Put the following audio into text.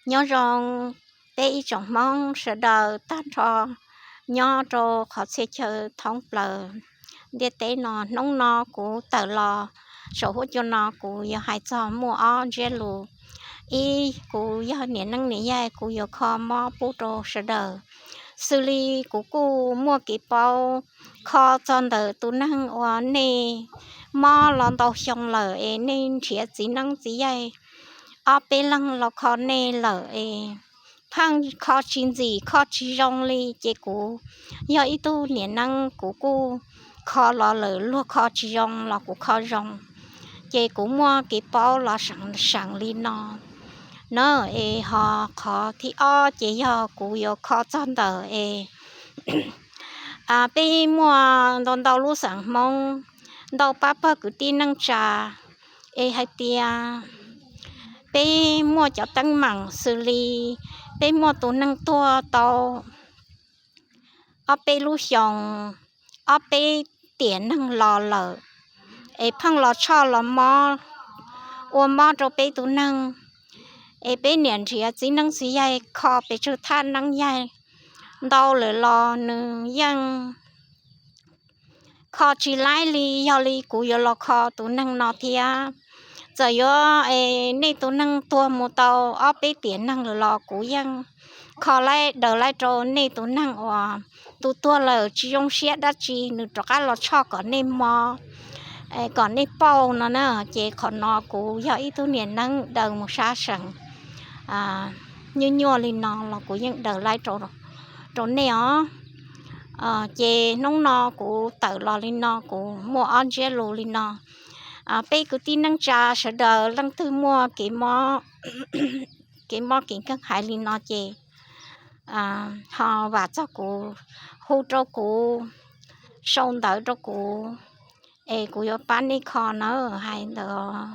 Nyob zoo peb ib tsoom Hmoob sawv daws tag nrho nyob rau qhov txhia chaw thoob plaws ntiaj teb no. Hnub no kuv tawm los saum huab cua no kuv yuav hais txog muaj ob ntsiab lus. Ib, kuv yog niam neeb niam yaig, kuv yuav kho mob pub rau sawv daws. Xws li kuv kuj muaj kev paub kho txog ntawm tus neeg uas nej mob los ntau xyoo lawm es nej nrhiav txiv neeb txiv yaig ob peb leeg los kho nej lawm es pheej kho tsis ntxim, kho tsis zoo li. Ces kuv yog ib tug niam neeb, kuv kuj kho los lawm, luag kho tsis zoo los kuv kho zoo. Ces kuv muaj kev paub los seem li no na. Es ho qhov thib ob ces yog kuv yuav kho txog ntawm es peb muaj ntau ntau lub xeem Hmoob, ntau pab pawg kwv tij neej tsa es hais tias peb muaj cov teeb meem xws li peb muaj tus neeg tuag tau ob peb lub xyoos, ob peb tiam neeg los lawm, es pheej los tshoj los mob, ua mob rau peb tus neeg. Es peb niaj nrhiav txiv neeb txiv yaig kho pes tsawg thaj neeb yaig ntau lawm los nws yeej kho tsis laib li. Yog li kuv yuav los kho tus neeg no thiab. Txawm yuav es nej tus neeg tuag mus tau ob peb tiam neeg lawm los kuv yeej kho laib daws laib rau nej tus neeg uas tus tuag lawm tsis zoo siab dab tsi nws rov qab los tshoj kom nej mob, kom nej pauj no na. Ces qhov no kuv yog ib tug niam neeb daws mus sab seem nyuaj nyuaj li no los kuv yeej daws laib rau nej os. Ces hnub no kuv tawm los li no, kuv muaj ob ntsiab lus li no. Peb kwv tij neej tsa sawv daws leej twg muaj kev mob kev nkeeg hais li no ces ho vam txog kuv, hu rau kuv, sau ntawv rau kuv, es kuv yuav pab nej kho na, hais ntawd.